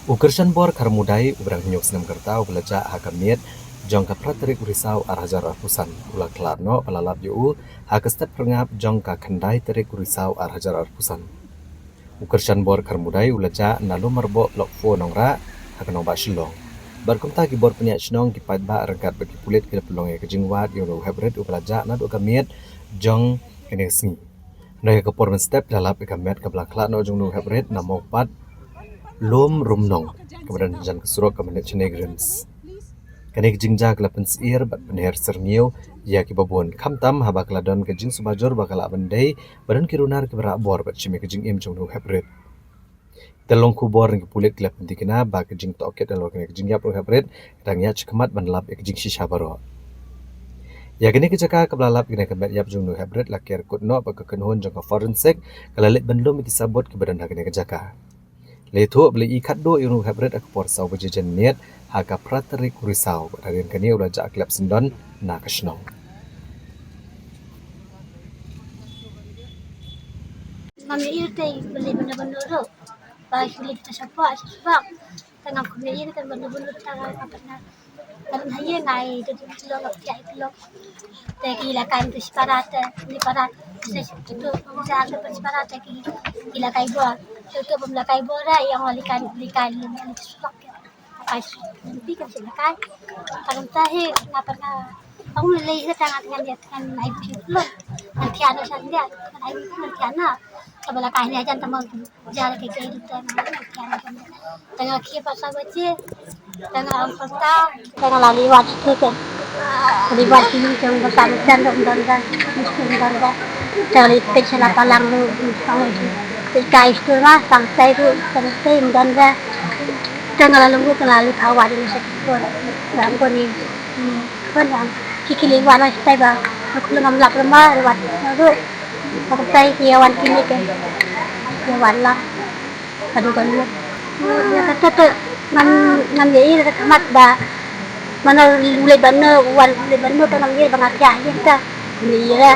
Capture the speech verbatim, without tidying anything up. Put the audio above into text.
U Kyrshanbor Kharmudai, uba dang hynñiew snem ka rta, uba la jah ha ka miet jong ka phra tarik u Risaw ar hajar arphew san, u la khlad noh ba la lap ïa u ha ka step phyrngap jong ka khyndai tarik u Risaw ar hajar arphew san. U Kyrshanbor Kharmudai u la jah na Lum Marboh, Block four, Nongrah, ha ka nongbah Shillong. Bad kumta ki bor pynïaid shnong, ki paidbah ryngkat bad ki pulit ki la pynlong ïa ka jingwad ïa une u heprit uba la jah naduh ka miet jong kane ka sngi. Hynrei ha ka por mynstep ki la lap ïa ka met kaba la khlad noh jong une u heprit na Mawpat, Lum Rumnong, kaba don hajan ka surok kaba neh shane ka RIMS. Kane ka jingjia ka la pynsyier bad pynher syrngiew ïa kiba bun, khamtam haba ka la don ka jingsuba jur ba ka lah ban dei ba don ki runar kiba rah bor bad shim ïa ka jingim jong une u heprit. Ki tyllong khubor na ki pulit ki la pynthikna ba ka jingtohkit halor kane ka jingïap u heprit ka dang ïaid shakhmat ban lap ïa ka jingshisha baroh. Ïa kane ka jaka kaba la lap ïa kane ka met ïap jong une u heprit la ker kut noh bad ka kynhun jong ka forensic ka la leit ban lum ïa ki sabut kiba don ha kane ka jaka. La ïathuh ba la ïohi khatduh ïa une u heprit ha ka por saw baje janmiet ha ka phra tarik u Risaw, bad hadien kane u la jah klep syndon na ka shnong. Ngam ïohi te ba leit ban da ban da ruh. Ba ki leit ta shapoh, ta shapoh. Te ngam kum ïohi te ban da ban da ta ka pynna. Kan ha ïa ngai ka jing klok, ka pynïaid klok. Te ki la kai tu shipara te, ni para. Te tu ja te pa shipara te ki, ki la kai bor. Te tu bym la kai bor ra, ïa ngam la kai, la kai lum, la kai shapoh. Kai pi kan sila kai. Kan ta hi na pa na. Ang lei hi ta ngat ngan dia kan ai pi lum. Ngan kia na san dia. Kan ai pi ngan kia na. Ta ba la kai ni ajan ta mon tu. Ja la kai kai tu ta ngan kia na san dia. Tanga kia pa sa ba chi. Tanga ang pa ta. Tanga la li wat tu kan. Li wat tu jong ba ta san dong dong da. Dong dong da. Tanga li pe sila pa lang lu. Tanga li pe kai tu ma sang sai tu sang sai dong da. Tang la lung ku la li pha wa di sa ki por. Ram ko ni. Hmm, kon ram. Ki ki li wa la stai ba. Aku ngam lap lama wat. Aduh. Aku tai ki wan ki ni ke. Ki wan la. Aduh kon ni. Ya kata tu ngam ngam ye ira khmat ba. Mana ulai ban ne wan ulai ban ne ta ngam ye ba ngam ya ye ta. Ni ira.